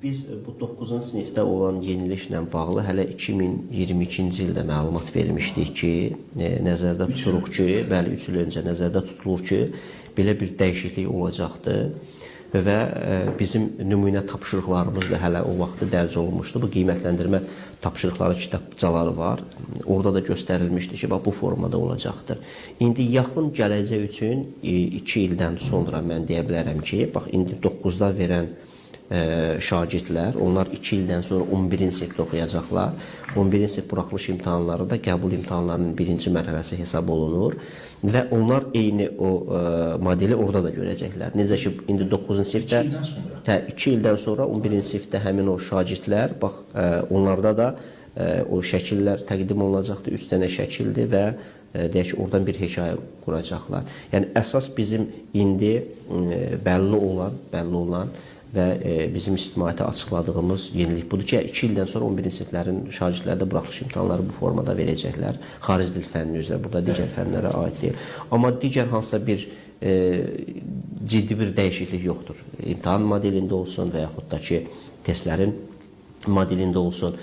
Biz bu 9-cu sinifdə olan yeniliklə bağlı hələ 2022-ci ildə məlumat vermişdik ki, nəzərdə tuturuq ki, bəli, 3 il öncə nəzərdə tutulur ki, belə bir dəyişiklik olacaqdır və bizim nümunə tapşırıqlarımız da hələ o vaxtda dərc olunmuşdu. Bu qiymətləndirmə tapşırıqları kitabçaları var. Orada da göstərilmişdi ki, bax bu formada olacaqdır. İndi yaxın gələcək üçün 2 ildən sonra mən deyə bilərəm ki, bax indi 9-da verən şagirdlər, onlar 2 ildən sonra 11-ci sinifdə oxuyacaqlar. 11-ci sinif buraxılış imtahanları da qəbul imtahanlarının birinci mərhələsi hesab olunur və onlar eyni o modeli orada da görəcəklər. Necə ki, indi 9-cu sinifdə 2 ildən sonra. Hə, 2 ildən sonra 11-ci sinifdə həmin o şagirdlər, bax onlarda da o şəkillər təqdim olunacaqdır. 3 dənə şəkildir və deyək ki, oradan bir hekayə quracaqlar. Yəni əsas bizim indi bəlli olan və bizim ictimaiyyətə açıqladığımız yenilik budur ki, 2 ildən sonra 11-ci siniflərin şagirdləri də buraxılış imtahanları bu formada verəcəklər. Xarici dil fənni üzrə, burada digər fənlərə aid deyil. Amma digər hansısa bir ciddi bir dəyişiklik yoxdur. İmtahan modelində olsun və yaxud da ki, testlərin modelində olsun.